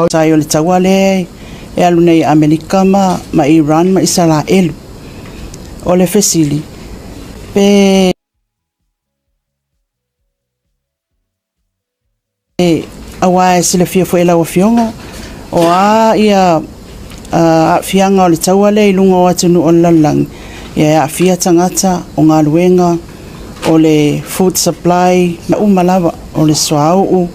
Sai o le taua lea e alu nei i Amerika ma ma Iran ma Isaraelu. O le fesili, pe aua e silafia foi e lau Afioga, o a ia aafiaga o le taua lea i luga o atunuu o le lalolagi, ia e aafia tagata, o galuega, o le food supply, mea uma lava, o le suauu.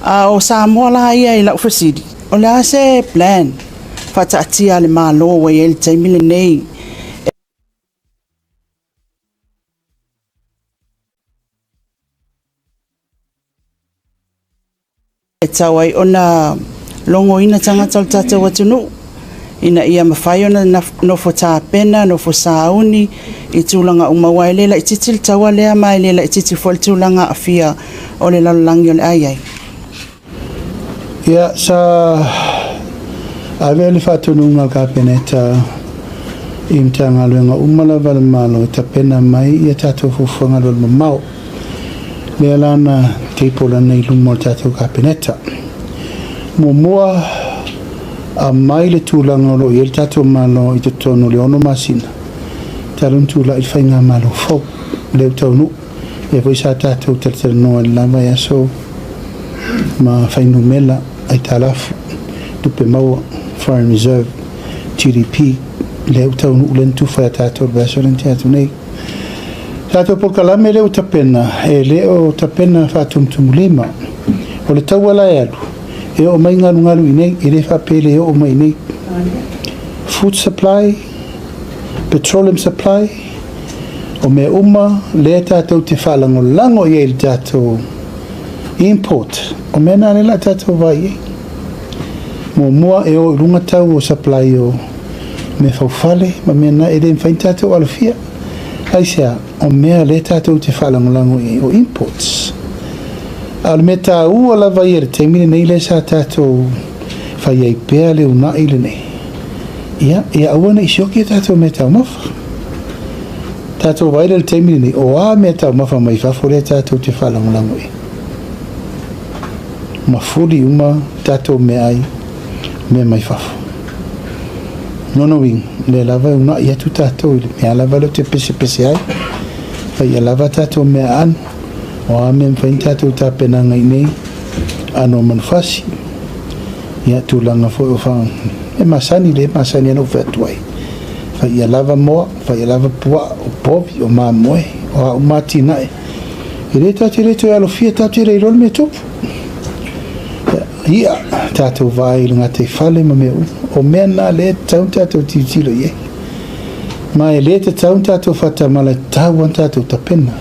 A o Samoa la ia i lau fesili, o le a se plan faataatia a le Malo ua i ai i le taimi lenei e tatau ai ona logoina tagata o le tatou atunuu ina ia mafai ona nofo tapena, nofo sauni i tulaga uma, aua e le laitiiti le taua lea ma e le laitiiti foi le tulaga aafia o le lalolagi o le a i ai. Ia, sa ave le faatonuga a le Kapeneta i Matagaluega uma lava a le Malo e tapena mai ia tatou fuafuaga alualumamao. Lea la na table ana i luma o le tatou Kapeneta. Muamua, aumai le tulaga o lo o i ai le tatou Malo i totonu o le 6 masina talu ona tulai le faigamalo fou lea ua taunuu. Lea foi sa tatou talatalanoa i le la vaiaso ma fuainumera aitalafu, tupe maua, foreign reserve, GDP, lea ua taunuu lea na tufa ia tatou i le vaiaso lea na tea atu nei. Tatou polokalame lea ua tapena, e le o tapena faatumutumulima. O le taua la e alu, e oo mai galugalu i inei, e le faapea e le oo mai i inei. Food supply, petroleum supply, o mea uma lea tatou te faalagolago i ai i le tatou import, o mea na lea o le a tatou vaai i ai. Muamua e o i luga tau o supply o mea faufale ma mea na e le mafai ona tatou alofia. Aisea? O mea lea tatou te faalagolago i ai o imports. A o le mea taua lava ia i le taimi lenei lea sa tatou fai ai pea le uunai lenei, ia, ia aua ne i sioki a tatou meataumafa. Tatou vaai lea i le taimi lenei, o a meataumafa mai fafo lea tatou te faalagolago i ai? Mafuli uma tatou meaai mea mai fafo. Lona uiga, o lea lava e uunai atu tatou i le mea lava lea ou te pesepese ai, fai ia lava tatou mea aano, o a mea e mafai ona tatou tapenaga i inei, aano o manufasi, ia tulaga foi o fa... e masani le masani ana ou fai atu ai. Fai ia lava moa, fai ia lava puaa, o povi, o mamoe, o a uma atinae. E le tatou te le toe alofia, tatou te le iloa le mea e tupu. Ia, tatou vaai i le gataifale ma mea uma. O mea na lea e tatau ona tatou tilotilo i ai. Ma e le tatau ona tatou faatamala, e tatau ona tatou tapena.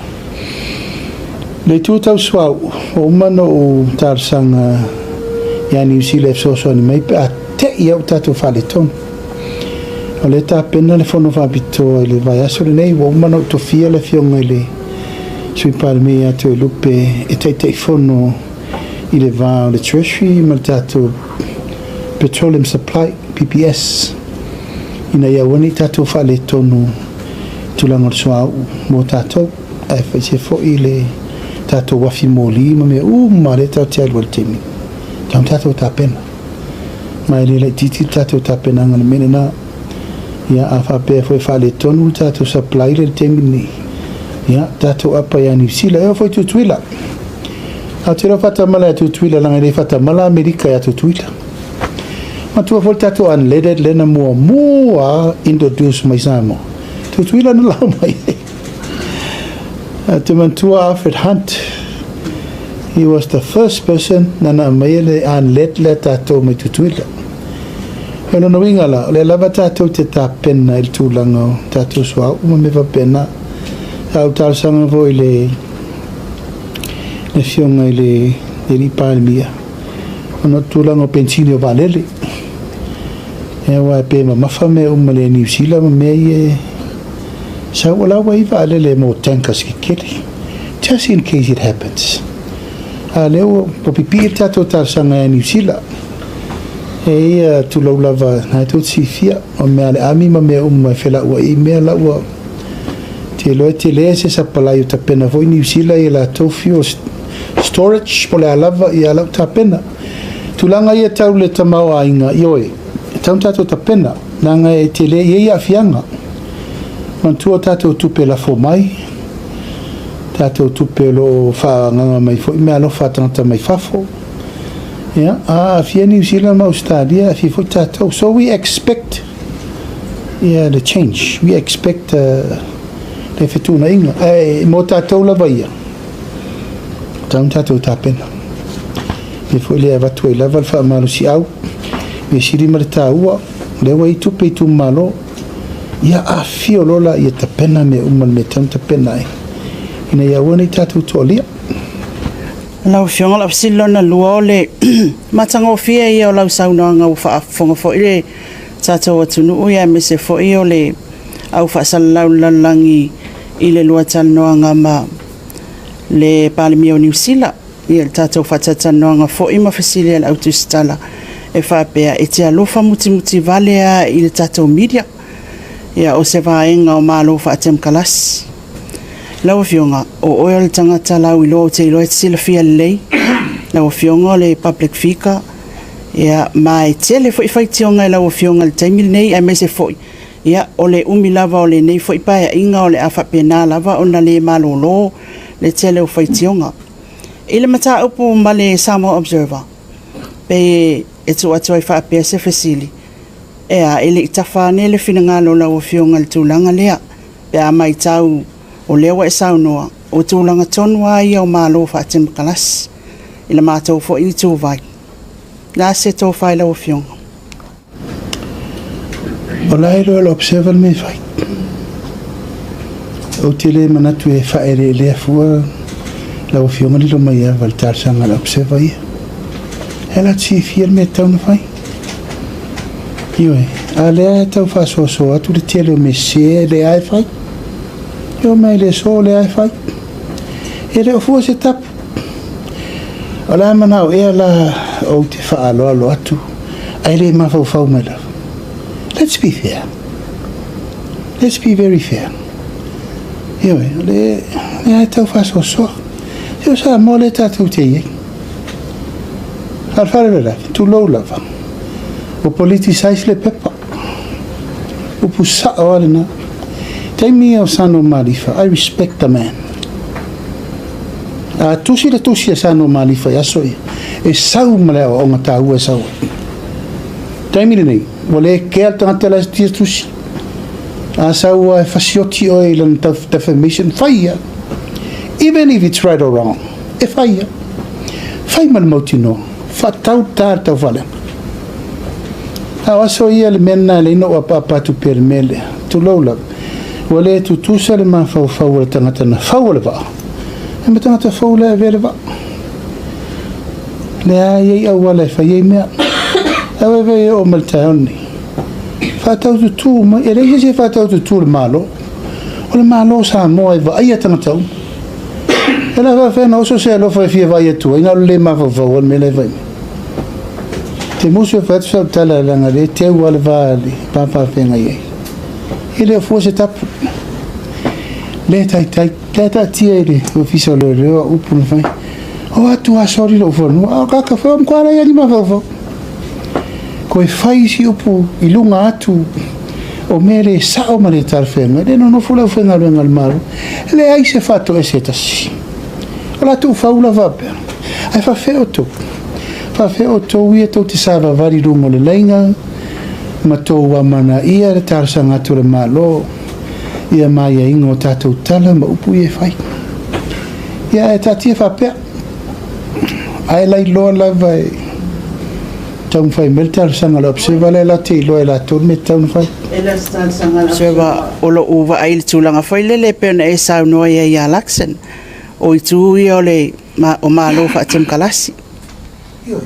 Le itu tau suauu, ua uma ona ou talosaga ia Niu Sila e fesoasoani mai pe a te i au tatou faaletonu. O lea e tapena le fono faapitoa i le vaiaso lenei, ua uma ona ou tofia le afioga i le Sui Palemia ia Toelupe e Taitaifono i le va o le Treasury ma le tatou Petroleum Supply, PPS, ina ia aua ne i tatou faaletonu i tulaga o le suauu mo tatou, ae faise foi le tatou afi moli ma mea uma lea tatou te alu ai i le taimi. Tatau ona tatou tapena. Ma e le laitiiti le tatou tapenaga i le mea lena. Ia, a faapea foi e faaletonu le tatou supply lea i le taimi lenei, ia, tatou apa ia Niu Sila, e oo foi i Tutuila. Ae ou te iloa faatamala ia Tutuila leaga e le faatamala Amerika ia Tutuila. Manatua foi le tatou unleaded lea na muamua introduce mai Samoa. Tutuila na lau mai ai. Ou te manatua Alfred Hunt, he was the first person nana aumaia le unleaded lea tatou mai Tutuila. O lona uiga la, o lea lava tatou te tapena i le tulaga o tatou suauu ma mea faapena. A ou talosaga foi i le le afioga i le alii Palemia, ona o le tulaga o penisini o vaalele. Ia aua e pei e mamafa mea uma i le Niu Sila ma mea ia e sau, o la ua i ai vaalele mo tankers kekele, just in case it happens. A o lea ua pipii le tatou talosaga ia Niu Sila. E ia tulou lava, na tou te silafia, o mea a le army ma mea uma e felauai i mea la ua te iloa e tele se sapalai o tapena foi Niu Sila i a latou fuel storage po o le a lava ia lau tapena. Tulaga ia tau le tamaoaiga, ioe, e tatau ona tatou tapena, leaga e tele, e i ai aafiaga. Manatua tatou tupe lafo mai, tatou tupe o lo o faaagaga mai foi meaalofa a tagata mai fafo. Ia, a aafia Niu Sila ma Ausetalia, e aafia foi tatou. So we expect ia le change, we expect le fetuunaiga. Ae mo tatou lava ia, tatau ona tatou tapena. Mea foi lea e avatu ai lava le faamalosiau, mea sili ma le taua, lea ua i ai tupe i itumalo, ia afifio loa la ia tapena mea uma i le mea e tatau ona tapena ai, ina ia aua ne i tatou toalia. Lau Afioga, o lau fesili lona lua, o le matagofie ia o lau saunoaga ua faafofoga foi le tatou atunuu aemaise foi o le au faasalalau i le lalolagi i le lua talanoaga ma le Palemia o Niu Sila i le tatou faatalatalanoaga foi ma fesili a le au tusitala e faapea, e te alofa mutimuti vale lava i le tatou media, ia o se vaega o Malo faatemokarasi. Lau Afioga, o oe o le tagata lauiloa ou te iloa e te silafia lelei, lau Afioga o le public figure, ia ma e tele foi faitioga i lau Afioga i le taimi lenei, aemaise foi ia o le umi lava o lenei foi Paeaiga o le a faapena lava ona le malolo le tele o faitioga. I le mataupu ma le Samoa Observer, pe e tuu atu ai faapea se fesili, e a, e le i tafa ane le finagalo o lau Afioga i le tulaga lea, pe a matau o lea ua e saunoa, o tulaga tonu lava ia o Malo faatemokarasi i le matou foi ituvai. O le a se tofa i lau Afioga? O la e iloa e le Observer le mea e fai. Ou te le manatu e faaeleelea fua lau Afioga lilo mai ava i le talosaga a le Observer ia. E la te silafia le mea e tatau ona fai. Ioe, a lea e tau faasoasoa atu le tele o mea sese lea lava e fai. E oo mai i le aso o lea lava e fai. E le o fua se tapu. O le a manao ea la ou te faaaloalo atu ae le mafaufau mai lava. Let's be fair. Let's be very fair. Ioe, o lea e tau faasoasoa. Se o Samoa lea tatou te i ai. A o le faalavelave, tulou lava, ua politicize le pepa. Upu sao lava lena. Taimi ia o Sano Malifa, I respect the man. A tusi le tusi a Sano Malifa i aso ia, e sau ma le aoaoga taua e sau ai. Taimi lenei, ua le kea le tagata la e tia tusi. A sau lava e fasioti oe i lana defamation, fai ia. Even if it's right or wrong, e fai ia. Fai ma le mautinoa, faatau ta le taufaaleaga. A o aso ia le mea lena e leai na ou apaapa atu pea i le mea lea. Tulou lava. Ua le tutusa le mafaufau o le tagata na fau o le vaa, e ma tagata fou la e avea le vaa. Lea e i ai auala e fai ai mea. Ae vaivai e oo mai le taeao lenei. Faatau tutū mai. E leai se isi e faatau tutū i le Malo. O le Malo o Samoa e vaaia tagata uma. E le faafefea ona oso se alofa e fia vaai atu ai, na o le le mafaufau lava le mea la e fai mai. Te musu e fai atu sau tala leaga o lea e teu lava le va i le va faafeagai ai. E le o fua se tapu. Le taitai, le taatia i le ofisa o leoleo au upu na fai. O atu a sori lou fanua, a o kaka fai o mkoa lai ani mafaufau. Koe fai isi upu i luga atu o mea le sao ma le talafeagai, le nonofo le aufaigaluega a le Malo, e leai se faatoese e tasi. O la tuufau la faapea. Ae faafefea outou? Faafefea outou ia tou te savavali i luga o le laina ma tou amanaia le talosaga atu a le Malo ia ma aiaiga o tatou tala ma upu ia e fai? Ia ae taatia faapea. Ae lailoa lava e taumafai mai le talosaga a le Observer lea la te iloa e latou le mea e tatau ona fai. E le o se talosaga a le Observer, o lou vaai i le tulaga foi lele e pei ona e saunoa i ai ia Luxon, o itu ia o le o Malo faatemokarasi. Ioe.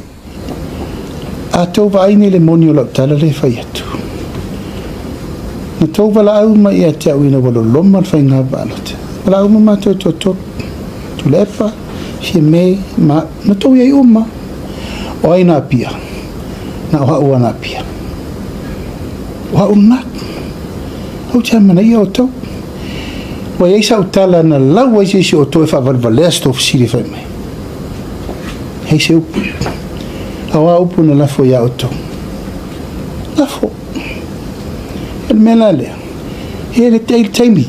A tou vaai nei i le moni o lau tala lea e fai atu. Na tou valaau mai ia te au ina ua loloma le faiga palota. Valaau uma matou e toatolu. Tuilaepa, Fiame ma au. Na tou i ai uma. O ai na apia? Na o au a na apia. O au lena. Ou te amanaia outou. Ua i ai sau tala na lau ai se isi o outou e faavalevalea se tou fesili e fai mai. Hei se upu. A o a upu na lafo iā outou? Lafo. O le mea la lea, e le i le taimi.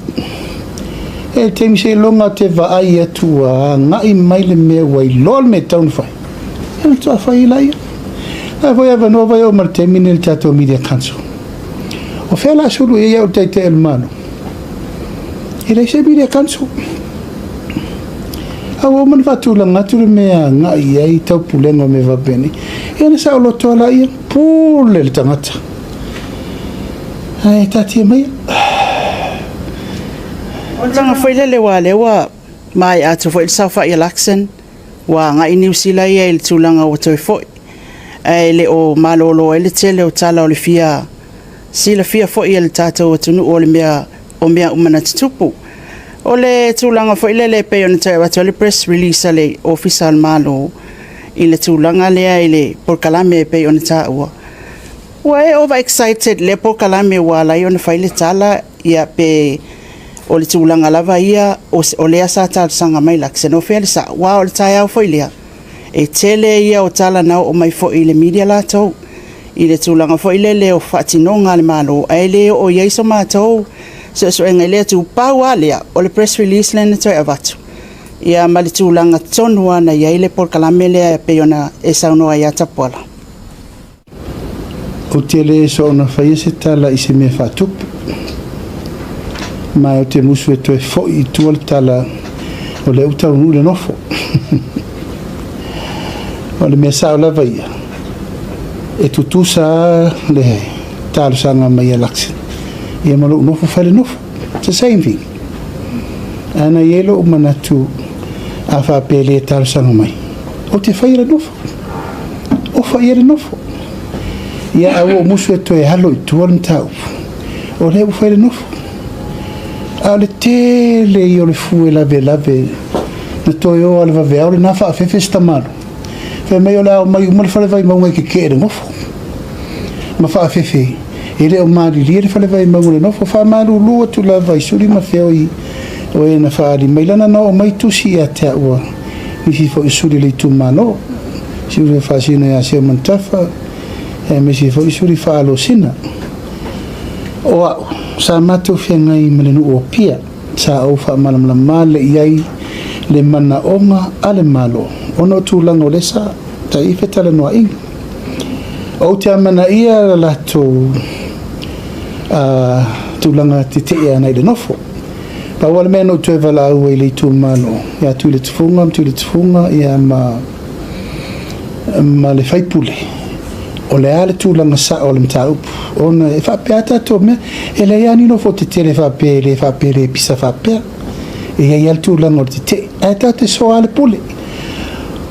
E le taimi seiloga ou te vaai atu ua agai mai le mea ua iloa le mea e tatau ona fai. Ia ona faatoa fai ai laia. O la foi e avanoa vai oo mai le taimi lenei i le tatou Media Council. O fea la sulu i ai au le Taitai o le Malo? E leai se Media Council. A ua uma ona faatulaga atu le mea e agai i ai taupulega o mea faapeni. Ia ona saoloto lava laia, pule le tagata. Ae taatia maia. O le tulaga foi lele aua o lea ua maea atu foi le saofai a Luxon, ua agai Niu Sila ia i le tulaga ua toe foi, ae le o malolo ai le tele o tala o le fia silafia foi e le tatou atunuu o le mea o mea uma na tutupu. O le tulaga foi lele e pei ona toe avatu ai le press release a le Ofisa o le Malo i le tulaga lea i le polokalame e pei ona taua, ua e over excited i lea polokalame ua ala ai ona fai le tala ia pe o le tulaga lava ia o lea sa talosaga mai Luxon, o fea le sao? Aua o le taeao foi lea, e tele ia o tala na oo mai foi i le media latou i le tulaga foi lele o faatinoga a le Malo, ae le oo i ai so matou suesuega i lea itu. Pau lava lea, o le press release lea na toe avatu, ia ma le tulaga tonu lava na i ai le polokalame lea e pei ona e saunoa ai ia Tapuala. Ou te le soona faia se tala i se mea faatupu, ma ou te musu e toe foi i tua le tala o lea ua taunuu le nofo. O le mea sao lava ia, e tutusa lava le talosaga mai a Luxon ia ma lou nofo fai le nofo. It's the same thing. Ae na i ai lou manatu a faapea e le talosaga mai, ou te faia le nofo. Ofa i ai le nofo. Ia, ae ua ou musu e toe alo i tua le mataupu. O lea ua fai le nofo. A o le tele ia o le fue lavelave na toe o lava i le vaveao lena faafefe se tamaloa. Fai mai o le a omai uma le fale Vaimauga e tetee i le nofo. Ma faafefe e le o malilie le fale Vaimauga i le nofo. Faamalulu atu lava i suli ma feoi o e na faaali mai lana na oo mai tusi ia te au a nisi foi o suli o le itumalo, suli faasino ia Seumanutafa, aemaise foi suli faalosina. O au, sa matou feagai ma le nuu o Apia, sa ou faamalamalama lea i ai le manaoga a le Malo ona o tulaga o lea sa i ai fetalanoaiga. Ou te amanaia la latou tulaga tetee ana i le nofo. Pau lava le mea na ou toe valaau ai i le itumalo ia Tuiletufuga ma Tuiletufuga ia ma ma le faipule, o le a le tulaga sao o le mataupu, ona e faapea lava tatou mea, e leai lava ni nofo tetele faapea e le faapea e le pisa faapea. E i ai lava le tulaga o le tetee, ae tatou te soa lava le pule.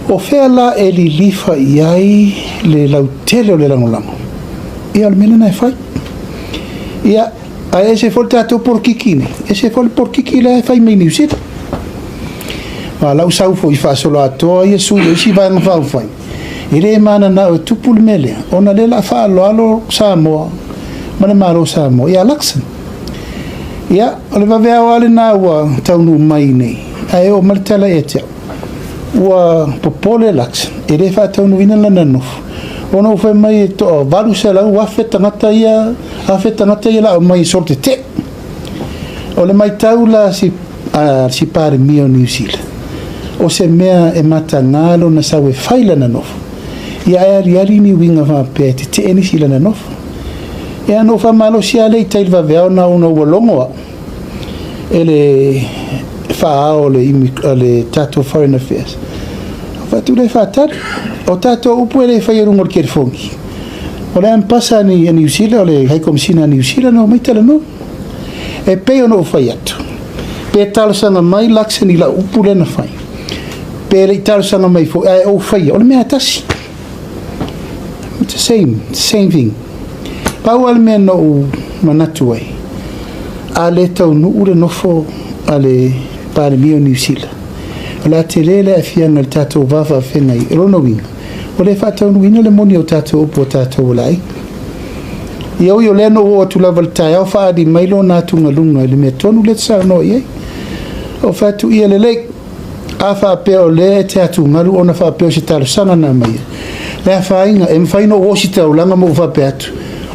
O fea la e lilifa i ai le lautele o le lagolago? Ia o le mea lena e fai. Ia, Ae ese foi le tatou polokiki nei, ese foi le polokiki lea e fai mai Niu Sila. A lau sau foi faasoloatoa ia sui o isi vaega faaupufai, e le mananao e tupu le mea lea, ona lea la faaaloalo Samoa ma le Malo o Samoa ia Luxon. Ia, o le vaveao lava lena ua taunuu mai nei, ae oo mai le tala ia te au. Ua popole Luxon, e le faataunuuina lana nofo, ona ua fai mai e toa 800,000 tagata ia afe tagata ia la aumai e solo tetee. O le matau la si, a si Palemia o Niu Sila, o se mea e mataga lona sau e fai lana nofo, ia ae aliali ni uiga faapea e tetee nisi i lana nofo. Ia na ou faamalosi lava lea i tai i le vaveao na ona ua logo au e le faaao o le, le tatou Foreign Affairs. Fai atu lea faatali. O tatou upu e le faia i luga o le telefoni. O le Ambassa a Niu Sila, o le High Commissioner a Niu Sila na omai talanoa. E pei ona ou fai atu, pe talosaga mai Luxon i lau upu lea na fai, pe le i talosaga mai foi, ae ou faia, o le mea lava e tasi. It's the same, same thing. Pau lava le mea na ou manatu ai, a le taunuu le nofo a le Palemia o Niu Sila, o le a tele le aafiaga i le tatou va faafeagai. O lona uiga, ua le faataunuuina le moni o tatou upu a tatou o le aiga. Ia ui o lea na ou oo atu lava i le taeao faaali mai lona atugaluga i le mea tonu lea e te saunoa i ai. Ou fai atu, ia lelei, a faapea o lea e te atugalu ona faapea o se talosaga na aumaia, Le afaina, e mafai ona ou ositaulaga ma ou faapea atu,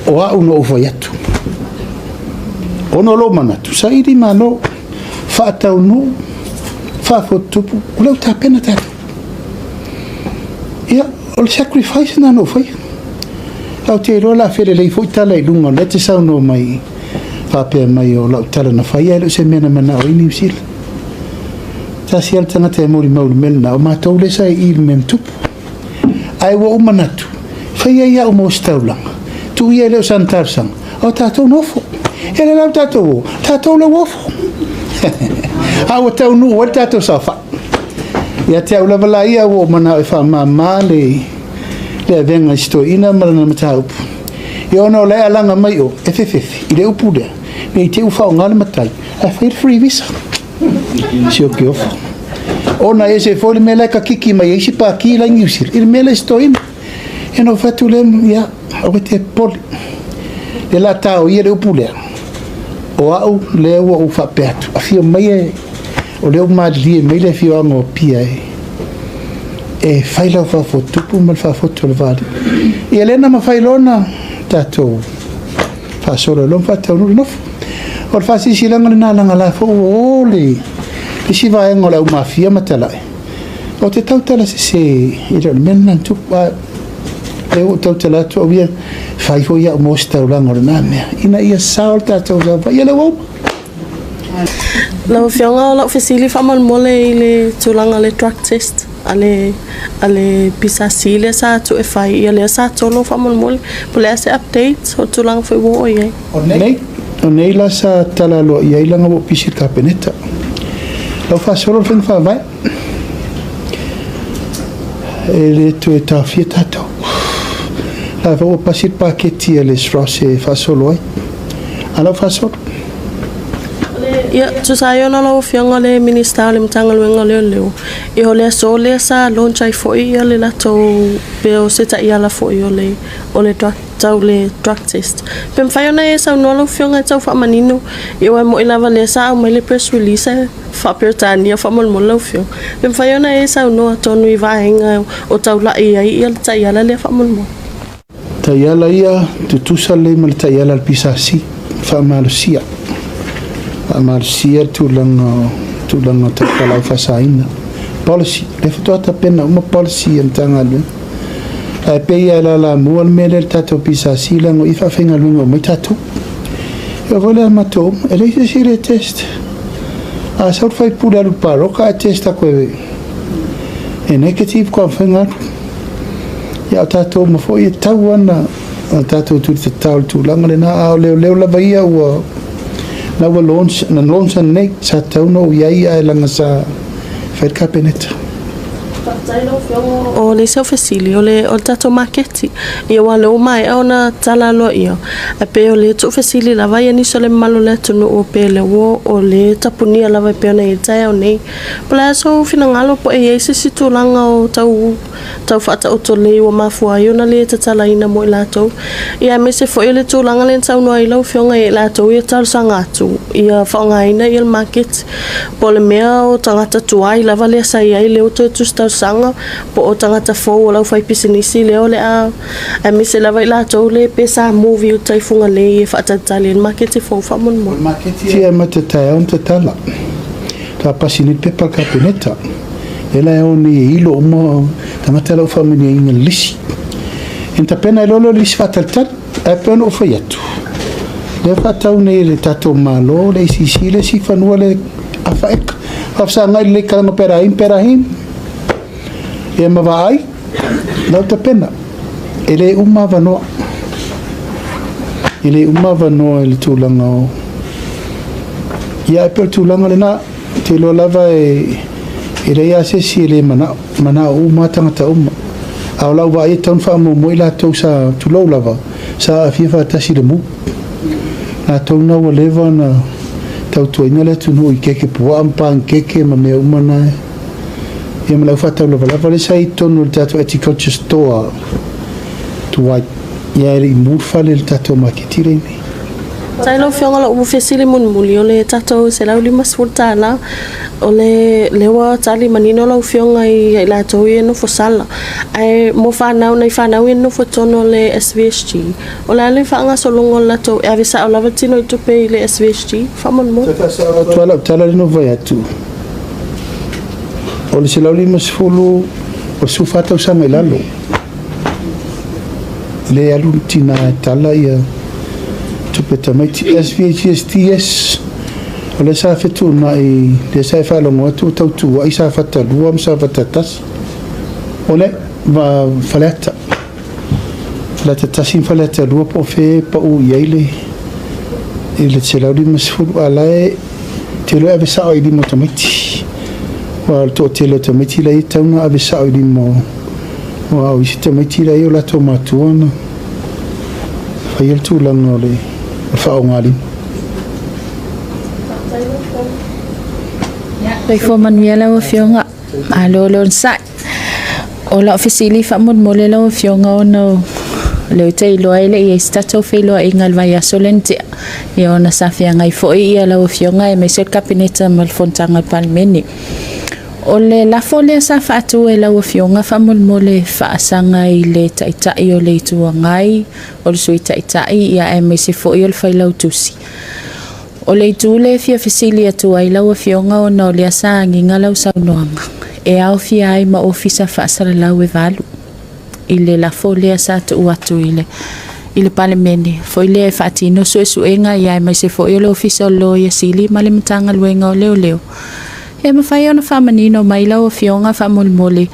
o au na ou fai atu. Ona o lou manatu, saili malo, faataunuu, faafotutupu, o lea ua tapena tatou. Ia, o le sacrifice lena na ou faia. Ae ou te iloa o le a felelei foi tala i luga o lea e te saunoa mai faapea mai o lau tala na fai ae le o se mea na manao ai Niu Sila. Tasi lava le tagata e molimau i le mea lena, o matou lea sa i i i le mea na tupu. Ae ua ou manatu, fai ai au ma ositaulaga, tuu ia e le o sana talosaga, a o tatou nofo. E le la ua tatou o, tatou la ua ofo. A ua taunuu ai le tatou saofai. Ia te au lava la ia, ua ou manao e faamama le, le avega i si toeaina ma lana mataupu. Ia ona o la e alaga mai o, e fefefe i le upu lea, ne i te i ua faaaoga le matai, ae fai le free visa. Si o ke ofo. Ona e ese foi le mea la e kakiki mai ai isi pākī la i Niu Sila, i le mea lea i si toeaina. Ia ona ou fai atu lea, ia, aua e te popole. Lea o le a taoia le upu lea, o au lea ua ou faapea atu, afio mai e, o lea ua malilie mai le afioaga o Apia e, e fai lau faafotutupu ma le faafotu o le vaalii. Ia lea na mafai loa ona tatou faasolo ai loa ma faataunuu le nofo. O le faasilasilaga lena leaga la foi ua o le isi vaega o le au mafia ma talae. Ou te tautala sese e le o le mea lena na tupu. A lea ua ou tautala atu au ia, fai foi au ma ositaulaga o lena mea ina ia sao le tatou saofai. Ia lea ua uma. Lau Afioga, o lau fesili faamolemole i le tulaga o le drug test a le a le PSC lea sa tuu e fai, ia lea sa tolo faamolemole. Po o le a se update o le tulaga foi ua oo i ai? O nei, o nei la sa tala aloaia ai leaga ua ou pisi i le Kapeneta. La ua faasolo le faiga faavae. E le toe taofia tatou. La foi ua pasi le paketi a le SROS e faasolo ai. A la ua faasolo. Ia, tusa ai ona lau Afioga le Minisita o le Matagaluega o Leoleo, ia o le aso lea sa launch ai foi ia le latou pe o se taiala foi o le o le drug tau le drug test. Pe mafai ona e saunoa lau Afioga e tau faamanino, ia aua e moni lava lea sa aumai le press release ae faa-Peretania faamolemole lau Afioga. Pe mafai ona e saunoa tonu i vaega o taulai ai ia le taiala lea faamolemole. Taiala ia, tutusa lelei ma le taiala a le PSC, faamalosia, faamalosia le tulaga o tulaga tau fualaau faasaina. Policy, lea faatoa tapena uma policy a Matagaluega. Ae pei lava e lalamua le mea lea i le tatou PSC leaga o i e faafaigaluega uma ai tatou. E oo foi la ia matou uma, e leai se isi e le test. A sau le faipule alu i le palota ae test atu e negative faatoa mafai ona alu. Ia o tatou uma foi e tatau lava ona tatou tulitatao i le tulaga lena, a o leoleo lava ia ua na ua launch, na launch ananei, sa tatau ona ou i ai ae leaga sa fai le Kapeneta. Faafetai lau Afioga. O le isi au fesili, o le, o le tatou maketi, ia aua o lea ua maea ona tala aloaia, ae pei o le tuufesili lava ia nisi o le mamalu o le atunuu pe o lea ua, o lea e tapunia lava e pei ona i ai le taeao nei. Po o le a sou finagalo po o i ai se isi tulaga o tau tau faataoto lelei ua mafua ai ona le tatalaina mo i latou, ia aemaise foi o le tulaga lea na saunoa ai lau Afioga ia i latou ia talosaga atu ia faaaogaina ia le maketi. Po o le mea o tagata tuai lava lea sa i ai lea ua toe tusi talosaga, po o tagata fou o le aufaipisinisi lea o le a, aemaise lava i latou le pe sa move i uta i Fugalei e faatalitali ai le maketi fou faamolemole. O le maketi e amata taeao ona tatala. Ka pasi nei le pepa a le Kapeneta, lea la e o nei e ilo uma tagata la ua faamanuiaina i le lisi. Ina tapena ai loa lea o le lisi faatalitali, ae pei ona ou fai atu, lea e faatau nei e le tatou Malo le ACC le isi fanua lea afa eka. Faafesagai lelei Kalama Perahim Perahim, ia ma vaai, la ua tapena. E le uma avanoa. E le uma avanoa i le tulaga o... Ia, e pei o le tulaga lena, ou te iloa lava e, e leai lava se isi e le manao, manao uma lava tagata uma. A o lau vaai e tatau ona faamuamua i latou sa, tulou lava, sa aafia faatasi i le mu. Latou na ua leva ona tautuaina le atunuu i keke puaa ma panikeke ma mea uma na. Ia ma le au faataulavalava lea sa i totonu o le tatou agriculture store tuai. Ia e le i mu le fale i le tatou maketi lea nei. Faafetai lau Afioga, o lau fesili mulimuli, o le tatou $150. O le lea ua tali manino lau Afioga ia i latou ia e nofo sala. Ae mo fanau, nai fanau ia e nonofo i totonu o le SVSG, o le a le faagasologa o le latou e ave sao lava le tino i tupe i le SVSG? Faamolemole. Toe faasao atu lava lau tala lea na ou fai atu, o le 150 o le 14 tausaga i lalo, lea e alu le tina e tala ia tupe tamaiti. SVHST yes, o lea sa fetuunai, lea sa e faalogo atu ua tautuuai Safata 2 ma Safata 1. O le va Faleata, Faleata 1 ma Faleata 2 po o fea e pau i ai le i le 150, a o la e te iloa e ave sao i lima o tamaiti. Aua o le toatele o tamaiti la e tatau ona ave sao i lima o aua o isi tamaiti la e i o latou matua na faia le tulaga o le faaaoga lima. Soifua manuia lau Afioga. Malo le onosai. O lau fesili faamolemole lau Afioga ona o lea ou te iloa e le i i ai se tatou feiloaiga i le vaiaso lea na tea, ia ona sa feagai foi ia lau Afioga aemaise o le Kapeneta ma le Fonotaga a le Palemene. O le lafo lea sa faatu e lau Afioga faamolemole e faasaga i le Taitai o le Itu Agai, o le Sui Taitai ia aemaise foi o le Failautusi. O le itu lea e fia fesili atu ai lau Afioga ona o lea sa agiga lau saunoaga e aofia ai ma Ofisa Faasalalau e valu i le lafo lea sa tuu atu i le i le Palemene foi lea e faatino suesuega ia aemaise foi o le Ofisa o le Loia Sili ma le Matagaluega o Leoleo. E mafai ona faamanino mai lau Afioga faamolemole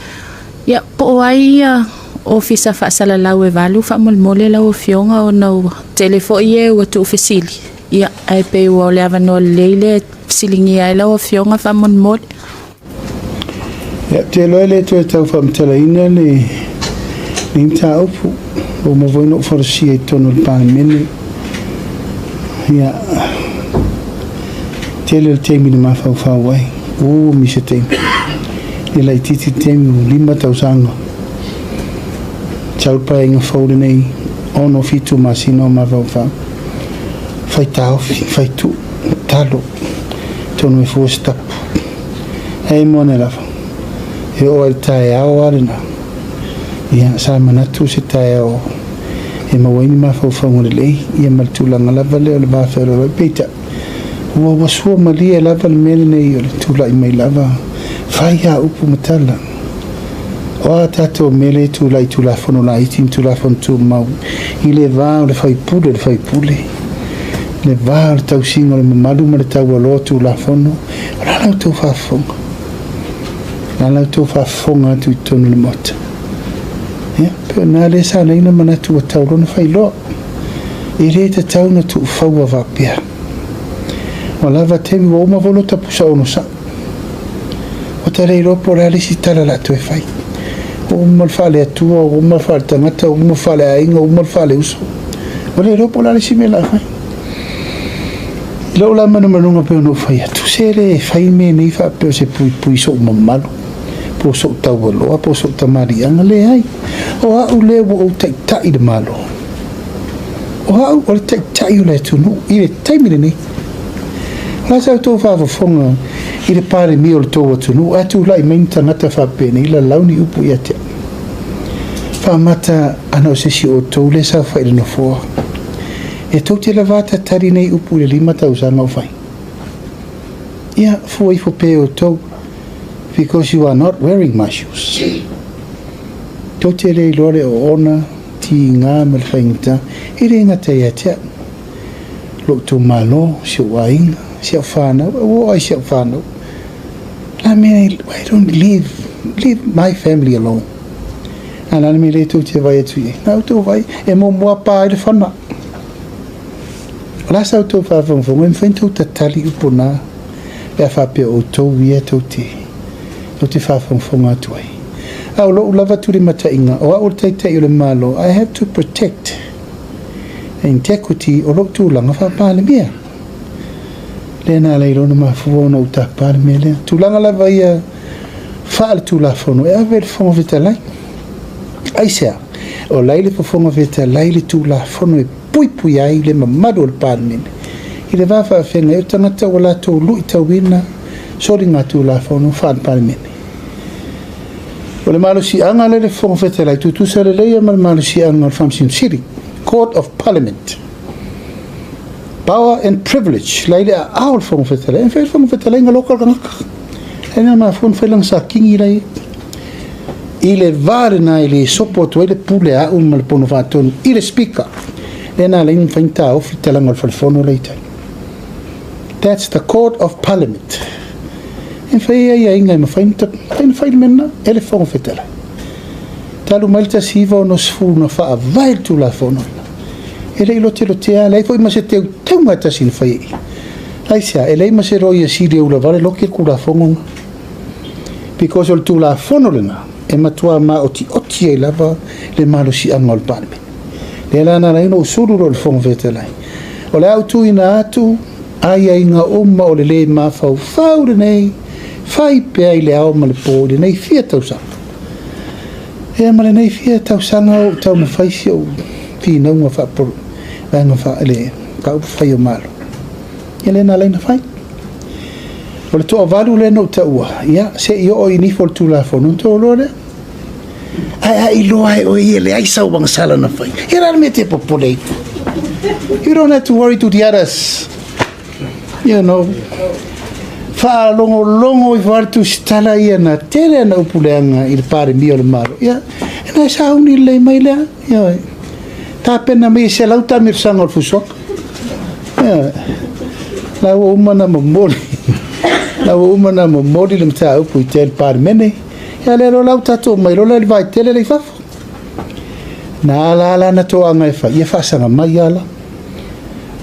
Ia, po o ai ia Ofisa Faasalalau e valu faamolemole lau Afioga ona ua tele foi e ua tuufesili, ia, ae pei ua o le avanoa lelei lea e fesiligia ai lau Afioga faamolemole. Ia, ou te iloa e le toe tau faamatalaina lenei mataupu, ua uma foi ona ou folasia i totonu o le Palemene. Ia, tele le taimi na mafaufau ai, umi se taimi. E laitiiti le taimi, ua 5 tausaga. Sau le paeaiga fou lenei, 6, 7 masina o mafaufau. Fai taofi, fai tuu, talo, tonu e fua se tapu. Ae mo ane lava, e oo lava i le taeao lava lena, ia, sa manatu se taeao e maua ai ni mafaufauga lelei, ia ma le tulaga lava lea o le va feoloolo. Peitai, Ua ua sua malie lava le mea lenei o le tulai mai lava, fai a upu ma tala. O a tatou mea lea e tulai i Tulafono laiti ma Tulafono Tumau i le va o le faipule le faipule, le va o le tausiga o le mamalu ma le taualoa o Tulafono, o le a la outou faafofoga? O le a la outou faafofoga atu i totonu o le Maota? Ia, pei o lena lea sa ala ai ona manatu ua tatau loa ona fai loa. E le tatau ona tuufaua faapea. Ua lava taimi, ua uma foi lota pusa onosai. Ua ta le iloa po o le a le isi tala o le a toe fai. Ua uma le faale-Atua, ua uma le faale-tagata, ua uma le faale-aiga, ua uma le faale-uso. Ua le iloa po o le a le isi mea o le a fai. I lou la manumanuga pei ona ou fai atu, se le fai mea nei faapea o se puipui i sou mamalu, po o sou taualoa, po o sou tamaliiaga, leai. O au lea ua ou taitai le Malo. O au o le taitai o le atunuu i le taimi lenei. O le a sa outou faafofoga i le Palemia o le tou atunuu ae tulai mai ni tagata faapenei lalau ni upu ia te au. Faamata ana o se isi o outou lea e saofai i le nofoa. E tou te lava tatali nei upu i le 5 tausaga o fai. Ia, fua ifo pea e outou because you are not wearing my shoes. Tou te le iloa le oona, tiga ma le faigata, e le gata ia te au. Lou itumalo, si ou aiga, si au whanau, e ua ai si au whanau. La mea, why don't leave, leave my family alone. A la mea le tou te vai atu i ai. Na outou vai, e muamua pa ai le whana. O la sa outou faafogafoga, e mafai ona tou tatali upu na, pe a faapea o outou ia tou te, tou te faafogafoga atu ai. A o lou lava tulimataiga, o au o le Taitai o le Malo, I have to protect the integrity o lou tulaga faa-Palemia. Lea na ala ai loa ona mafua ona ou tapa le mea lea. Tulaga lava ia faale-Tulafono e ave i le Fofoga Fetalai. Aisea? O la e i le Fofoga Fetalai le Tulafono e puipui ai le mamalu o le Palemene i le va faafeagai o tagata ua latou luitauina Soligatulafono Faale-Palemene. O le malosiaga lea le Fofoga Fetalai, tutusa lelei ia ma le malosiaga o le Faamasino Sili, Court of Parliament. Power and privilege, la i le aao o le Fofoga Fetalai. E mafai le Fofoga Fetalai na loka le tagata. E na mafua na fai lana sakini la i i le va lena e le sopo atu ai le pule a au ma le pono faatonu i le Speaker. Lea na ala ai na mafai ona taofi le talaga o le falefono la i tai. That's the Court of Parliament. E mafai ai aiaiga e mafai ona fai le mea lena e le Fofoga Fetalai. Talu mai le 1960 na faavae le Tulafono lena. E le i lotelotea, e leai foi ma se teuteuga e tasi na fai ai. Aisea? E leai ma se loia sili e ulavale loki le Tulafono lena. Because o le Tulafono lena e matua maotioti ai lava le malosiaga o le Palemene. Lea la na ala ai ona ou sulu loa i le Fofoga Fetalai. O le a ou tuuina atu aiaiga uma o le lē mafaufau lenei, fai pea i le ao ma le pō i lenei fia tausaga. Ea ma lenei fia tausaga o ou taumafai si ou finauga faapolo, vaega fa, le faaupufai o Malo. Ia lea na ala ai ona fai. O le toavalu lea na ou taua, ia, se i oo i nifo o le Tulafono, ona outou iloa lea. Ae a iloa e oe ia e leai sau agasala na fai, ia la le mea e te popole ai. You don't have to worry to the others. You know. Faalogologo ifo lava le tusitala ia na tele ana upu leaga i le Palemia o le Malo. Ia, e na e sauni lelei mai lea. Ia, tapena mai e selau taamilosaga o le fusuaga. Ia, la ua uma ona momoli, la ua uma ona momoli le mataupu i te le Palemene. Ia lea loa la ua tatou omai loa la i le vaitele lea i fafo. Na ala ala na toaga e fai, ia faasaga mai ala.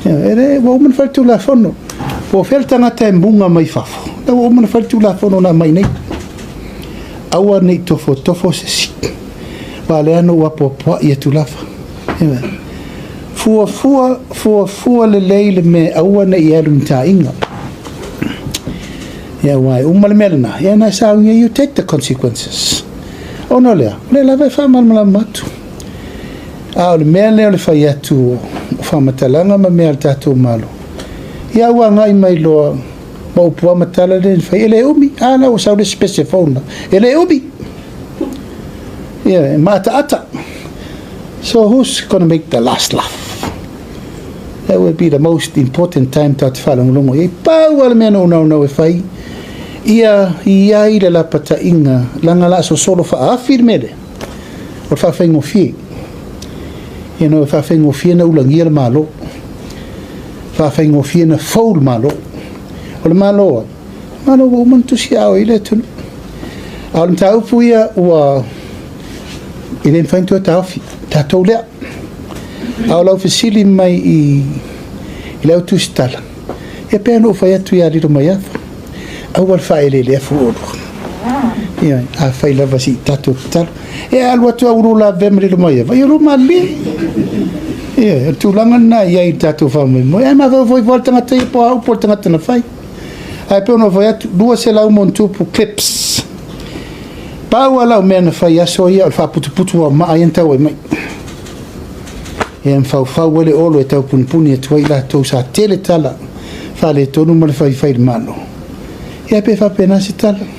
Ia, e le, ua uma ona fai le Tulafono. Po o fea le tagata e muga mai fafo, la ua uma ona fai le Tulafono na aumai nei. Aua ne i tofotofo se isi. Aua lea na ou apoapoai atu lava. Ia, fuafua, fuafua lelei le mea, aua ne i alu i taaiga. Ia, aua e uma le mea lena, ia na e sauni ai, you take the consequences. Ona o lea, o lea lava e faamalamalama atu. A o le mea lea o le fai atu o faamatalaga ma mea a le tatou Malo, ia ua agai mai loa ma upu a ma tala lea na fai, e le umi, a la ua sau le isi pese fou lena, e le umi. Ia, e maataata. So who's gonna make the last laugh? That will be the most important time tatou te faalogologo i ai. Pau lava le mea na ou naunau e fai, ia i ai le lapataiga, leaga o le a sosolo faaafi le mea lea, o le faafaigofie. You know, e faafaigofie na ulagia le Malo, faafaigofie na fou le Malo. O le Malo ai, Malo ua uma ona tusiaao i le atunuu. A o le mataupu ia ua e le mafai ona toe taofi, tatou lea. A o lau fesili mai i, i lau tusitala, ia pei ona ou fai atu ia Lilomaiava, aua le faaeleelea fua oulua. Ia, afai lava se i tatou tatalo. E alu atu au ulu lavea ma Lilomaiava, ia lua malilie. Ia, o le tulaga lena e i ai i le tatou faamoemoe. Ae mafaufau ifo lava le tagata ia po o a upu a le tagata na fai. Ae pei ona ou fai atu, 200 ma ona tupu clips. Pau lava lau mea na fai i aso ia o le faaputuputu o maa ia na tau ai mai. Ia mafaufau ai le olo e tau punipuni atu ai i latou sa tele tala faaletonu ma le faifai i le Malo. Ia pe faapena se tala.